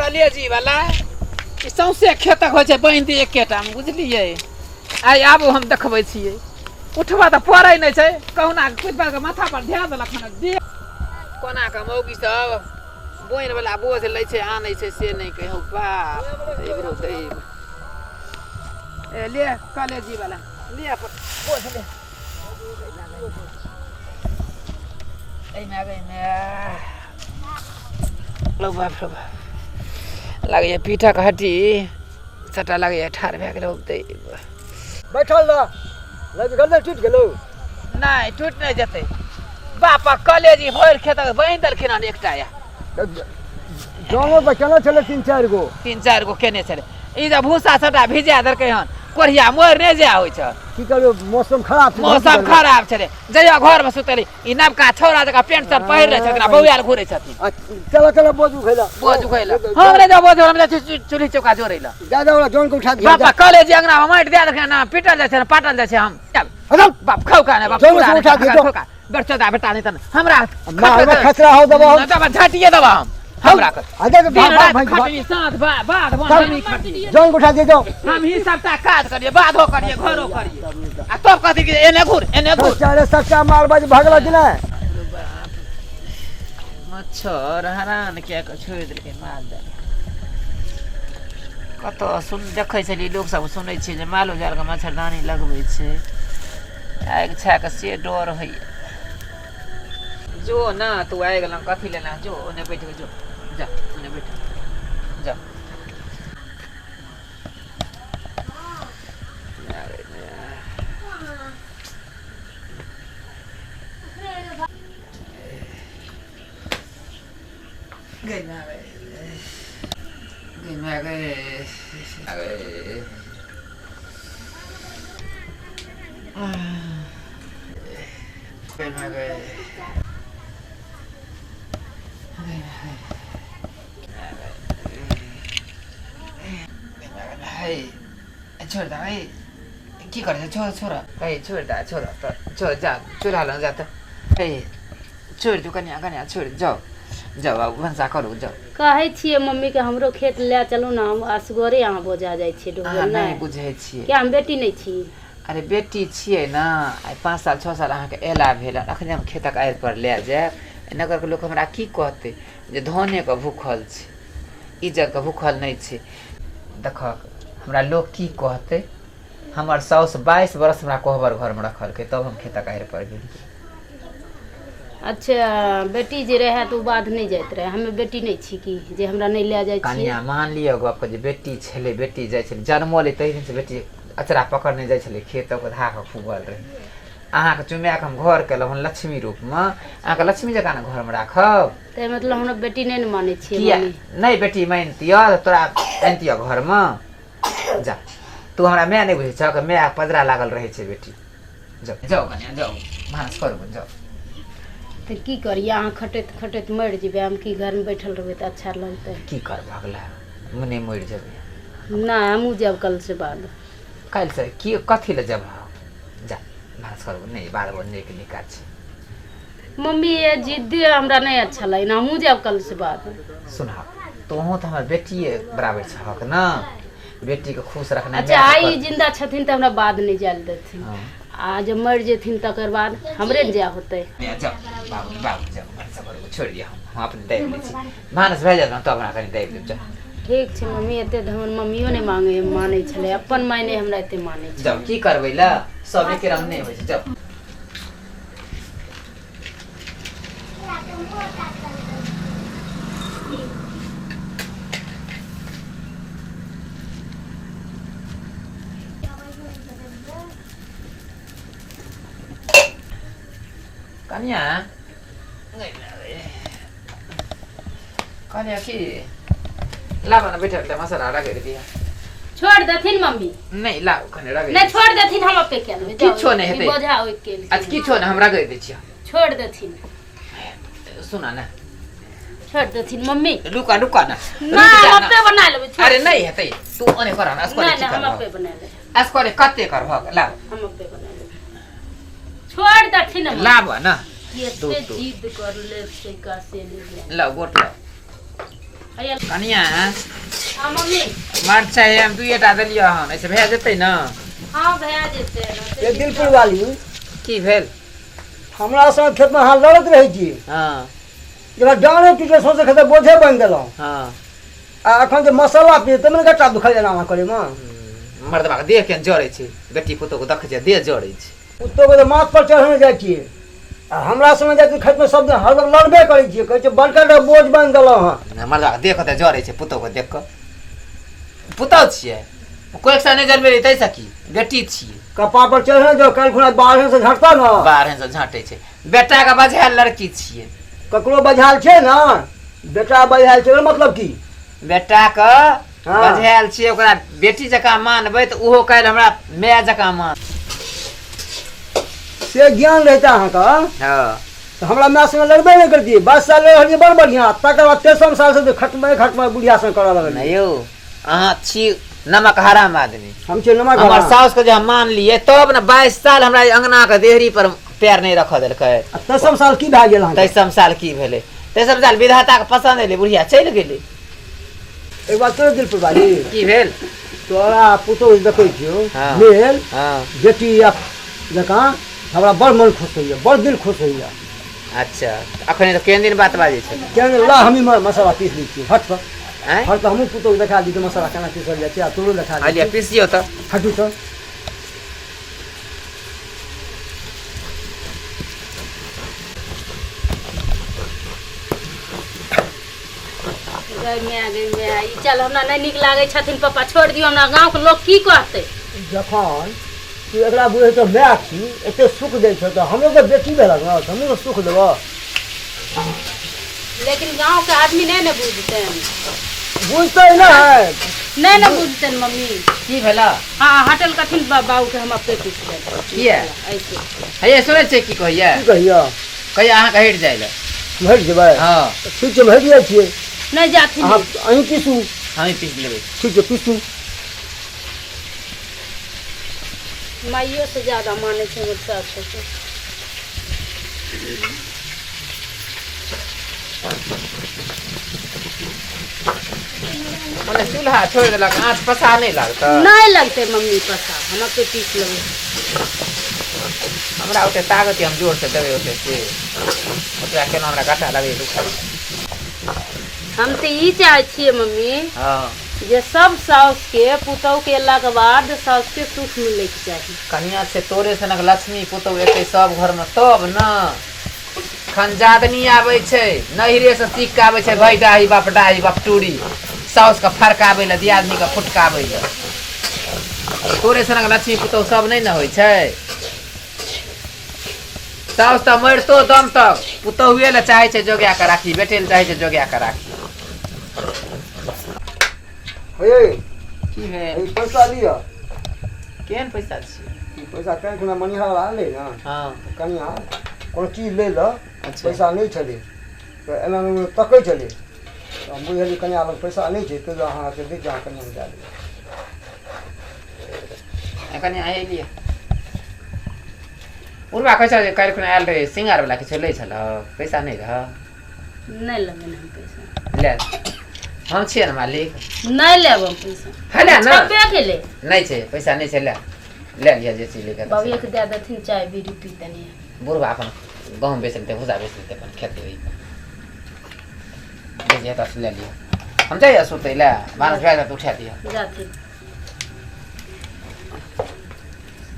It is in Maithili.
कलेजी वाला ई सौंसे खेतक होइ छै बान्हि दी एकेटा मे बुझलियै। आइ आबू हम देखबै छियै। उठबऽ तऽ पड़ै नहि छै, कहुना कऽ कुदि पादि कऽ माथा पर धए देलक हन। देह कोना कऽ मौगी सब बोनि वाला बोझ लै छै आनै छै से नहि कहू। बाप दैब रौ दैब। ए ले कलेजी वाला ले अपन बोझ ले। एहिमे एहिमे लो बाप रे बाप, लागैए पीठक हड्डी सभटा लागैए ठाढ़ भए गेल होतै। बैठल रह, लग गर्दन टूटि गेलौ। नहि, टूटि नहि जेतै। बापा कलेजी भरि खेतक बान्हि देलखिन हन एकटा या जनो तऽ केने छलै 3-4 गो। 3-4 गो केने छलै। ई जे भूसा सभटा भिजा देलकै हन, कोढ़िया मरि नहि जा होइ छै। की करबै, मौसम खराब छै। मौसम खराब छलै। जहिया घरमे सुतली ई नवका छौड़ा जकाँ पेंट शर्ट पहिर लै छथिन आ बौआल घुरै छथिन। चलो चलो, बोझ उखैला। बोझ उखैला हम नहि जाउ बोझ, हम जाइ छी चूल्ही चौका जोड़ै लए। जा जा, ओकरा जौन के उठा दिअ। बापा कॉलेज अंगना मे माटि दए देलखिन ना, पिटल जाइ छै ना पाटल जाइ छै। हम चल बाप खाउ का ने बाप। जौन से उठा दिअ, खौका बेटा बेटा नहीं तन हमरा मारबा खसरा हो देबो हम। दबा झाटिए दबा हम हमरा कर आ जा दिन रात खटनी साँझ बाध बन हम ही खटनी। जौन के उठा दिअ जाओ। हम ही सबटा काज करिए, बाधो करिए, घरो करिए आ तब कहती कि एने घूर एने घूर। सच्चा सच्चा मारबा जे भगला कि नहि। मच्छर हरान किया के छोड़ि देलकै। माल जाल कतऽ सुन देखै छलियै, लोक सब सुनै छियै जे मालो जालके मच्छरदानी लगबै छै, आगि छाके से डर होइए। जो ना तू आगि लग कथी लेना, जो ओने बैठ जो, जा ओने बैठ जा। गई ना गई गई मैं गए गए गई मैं गए। हे छोड़ दे हे, की करै छै? छोड़ छोड़ हे, छोड़ दे छोड़ तऽ छोड़, जा चूल्हा लग जा तऽ। हे छोड़ि दियौ कनिया, कनिया छोड़ि जाउ जाउ, आब भनसा करू जाउ। कहै छियै मम्मीके हमरो खेत लए चलू ने, हम असगरे अहाँ बोझा जाइ छियै डूबल। अहाँ नहि बुझै छियै। किया, हम बेटी नहि छी? अरे बेटी छियै ने, आइ 5 साल 6 साल अहाँके अयला भेल, अखने हम खेतक आड़ि पर लए जायब, नगरके लोक हमरा की कहतै जे धनेके भूखल छै, इज्जतके भूखल नहि छै। देखहक हमरा लोक की कहतै। हमर साउस 22 बरस हमरा कोहबर घरमे रखलकै तब हम खेतक आड़ि पर गेलियै। अच्छा, बेटी जे रहए तऽ ओ बाध नहि जाइत रहए, हमे बेटी नहि छी की जे हमरा नहि लए जाइ छियै? कनिया मान लिअ गपके जे बेटी छलै, बेटी जाइ छलै, जन्मलै ताहि दिनसँ बेटी अचरा पकड़ने जाइ छलै खेत, ओकर धाके खुगल रहै। अहाँके चुमाके हम घर केलहुँ हन लक्ष्मी रूपमे, अहाँके लक्ष्मी जकाँ ने घरमे राखब। ताहि मतलब हमरा बेटी नहि ने मानै छियै? किया मम्मी नहि बेटी मानितियऽ तऽ तोरा आनितियऽ घरमे? जा तू हमरा माय नहि बुझै छह, माय पजरा लागल रहै छै बेटी। जाउ जाउ कनिया जाउ, भानस करू जाउ। तऽ की करियै, अहाँ खटैत खटैत मरि जेबै, हम की घरमे बैठल रहबै तऽ अच्छा लगतै? की करब अगला मने मरि जेबै। नहि, हमहूँ जायब कल से बाद। काल्हि से की कथी लए जेबह? जा भानस करू, नहि बारह नीक नीक काज छै। मम्मी ये जिद्दी हमरा नहि अच्छा लगे ने, हमहूँ जायब कल से बाद। सुनह, तोहूँ तऽ हमर बेटिए बराबर छहक ने, बेटीके खुश रखनाइ। अच्छा, मायके आइ कर्तव्य। जिन्दा छथिन तऽ हमरा बाद नहि जाय लए देथिन। हँ। आ जब मरि जेथिन तकर बाद हमरे ने जाय होतै। जाउ बाबू बाबू जाउ, भानस करू, छोड़ि दिअ, हम अपने दाबि लै छी। भानस भए जायत ने तब हमरा कनि दाबि देब, जाउ। ठीक छै मम्मी, एते तऽ हमर मम्मियो नहि मांगे मानै छलै, अपन माय नहि हमरा एते मानै छै। जाउ, की करबै लए, सब एके रंग नहि होइ छै, जाउ। कनिया कनिया की लाबऽ ने, बैठल मसाला रगड़ि दिअ। छोड़ देथिन मम्मी। नहि, लाउ कनि रगड़ि। नहि, छोड़ देथिन, हम अपने कए लेबै। किछो नहि हेतै। ई बोझा ओहि के। अच्छा, किछो नहि, हम रगड़ि दै छियै। छोड़ देथिन। सुना ने। छोड़ देथिन मम्मी। रुका रुका ना। ना, हम अपने बना लेबै, छोड़। अरे नहीं हेतै, तू ओने कर ना, असगरे नहि की नहि, हम करबह? अपने बना लेबै। असगरे कते करबह? लाब। हम अपने बना लेबै, छोड़ देथिन मम्मी। लाब ना। एते दूध, दूध। जिद कर ले छै का से नहीं। लाओ गोट लाओ। हैया। कनिया। हाँ मम्मी। मरचाइ हम दुइएटा देलियै हन, एहिसँ भए जेतै ने? हाँ, भए जेतै ने। ये दिलपुर वाली। की भेल? हमरा संग खेतमे अहाँ लड़ैत रहै छी। हँ। जब डाँड़े टूटल, सौंसे खेत बोझे बनि देलहुँ। हँ। आ एखन जे मसाला पी तब ने गट्टा दुखाइ एना करैमे। मर्दबाके देह केहन जरै छै, बेटी पुतोहके देखै छै देह जरै छै। पुतोहके तऽ माथ पर चढ़ने जाइ छियै आ हमरा संगे जाइ छियै खेतमे, सब दिन हरदम लड़बे करै छियै, कहै छै बड़का टा बोझ बान्हि देलहुँ हँ। मर्दबाके देह कतऽ जरै छै पुतोहके देख कऽ। पुतोह छियै, कोइ एक साल नहि जनमेलियै ताहिसँ की, बेटी छियै। कपार पर चढ़ने जाउ, काल्हि खुना बाढ़े से झटता ने। बाढ़े से झाँटै छै बेटाके बझायल लड़की छियै। ककरो बझायल छै ने, बेटा बझायल छै, ओकर मतलब की? बेटाके हँ। बझायल छियै, ओकरा बेटी जकाँ मानबै तऽ ओहो काल्हि हमरा माय जकाँ मान। से ज्ञान रहिता अहाँके हँ तऽ हमरा माय संगे लड़बे नहि करतियै। 22 साल रहलियै बड़ बढ़िआँ, तकर बाद तेसम सालसँ जे खटमै खटमै बुढ़िया संग करऽ लगलियै। नहि यौ, अहाँ छी नमक हराम आदमी। हम छियै नमक हमर हराम। साउस के जे हम मान लियै तब ने 22 साल हमरा ई अंगना के देहरी पर पैर नहि रखऽ देलकै। आ तेसम साल की भए गेल अहाँके? तेसम साल की भेलै? तेसम साल विधाता के पसन्द एलै, बुढ़िया चलि गेलै। एक बात तोरे दिलपुर वाली। की भेल? तोरा पुतोहु देखै छियौ। हँ। मेल हँ। बेटी या जकाँ हमरा बड़ मन खुश होइए, बड़ दिल खुश होइए। अच्छा, अखन तऽ केहन दिन बात बाजै छै। केहन ला, हमही मसाला पीस लै छियै, हट तऽ। आँय? हट तऽ, हमहूँ पुतोहु देखा दी मसाला केना पीसल जाइ छै आ तोरो देखा दै आलिया छी। पीसियौ तऽ। हटू तऽ। गै माय, गै माय, ई चल, हमरा नहि नीक लागै छथिन पप्पा, छोड़ि दियौ हमरा, गाँवके लोक की कहतै? जखन तू एकरा बुझै तऽ माय छी, एते सुख दै छौ, तऽ हमरो तऽ बेटी भेलक ने, तऽ हमहूँ तऽ सुख देबऽ। लेकिन गाँवके आदमी नहि ने बुझतनि। बुझतै नहि। नहि ने बुझतनि मम्मी। की भेल? हाँ, हटल कथिन बाबूके, हम अपने पीस देब। किया? ऐसे। हे, सुनै छियै की कहैया? की कहिया? कहिया अहाँके हटि जाइ लए। हम हटि जेबै? हँ। तऽ ठीक छै, हम हटि जाइ छियै। नहि जाथिन। अहाँ अहीं पीसू। हमही पीस लेबै। ठीक छै, पीसू। माइयो से ज्यादा मानै छै हमर सास ससुर। मने चूल्हा छोड़ि देलक, आँच पसा नहि लागतै? नहि लगतै मम्मी पसा, हम अपने पीस लेबै। हमरा ओते ताकत हम जोर से देबै ओते से ओतबा केना हमरा घाटा लगैए, दुखाइ। हम तऽ ई चाहै छियै मम्मी हँ। जे सब साउसके पुतहुके अयलाके बाद साउसके सुख मिलैके चाही। कनिया छै, तोरे सनक लक्ष्मी पुतहु एतै सब घरमे तब ने। खनजादनी आबै छै, नैहरे से सीख के आबै छै, भाई डाही बाप डाही बाप टूरी, साउस के फरकाबै लए, दियादनी के फुटकाबै लए। तोरे सनक लक्ष्मी पुतहु सब नहि ने होइ छै। साउस तऽ मरितो दम तक पुतहुए लए चाहै छै जोगा के राखी, बेटे लए चाहै छै जोगा के राखी। हे। की भेल? ई पैसा लिअ। केहन पैसा छियै? ई पैसा काल्हि खुना मनिहार आलै ने। हँ। तऽ कनिया कोनो चीज लै लए अच्छा। पैसा नहि छलै, तऽ एना एना तकै छलै, तऽ हम बुझलियै कनिया लग पैसा नहि छै, ताहि दुआरे अहाँके दै छी, अहाँ कनियाके दए देबै। कनि आइ एलियै। उर्वा कहै छल जे काल्हि खुना आयल रहै सिंगार वाला, किछु लै छल, पैसा नहि रहऽ। नहि लेबै हम पैसा। ले, हम छियै ने मालिक। नहि लेब हम पैसा। है ले ने। छब्बे के ले। नहि छै पैसा, नहि छै, ले ले लिअ जे चीज लैके। बाबूके दए देथिन, चाय बीड़ी पीतनि। बुढ़बा अपन गहूँम बेच लेतै, भूसा बेच लेतै, अपन खेतै ओहि जे जे हेतै से ले लिअ। हम जाइए सुतै लए, भानस भए जायत, उठा दिअ। जाथिन।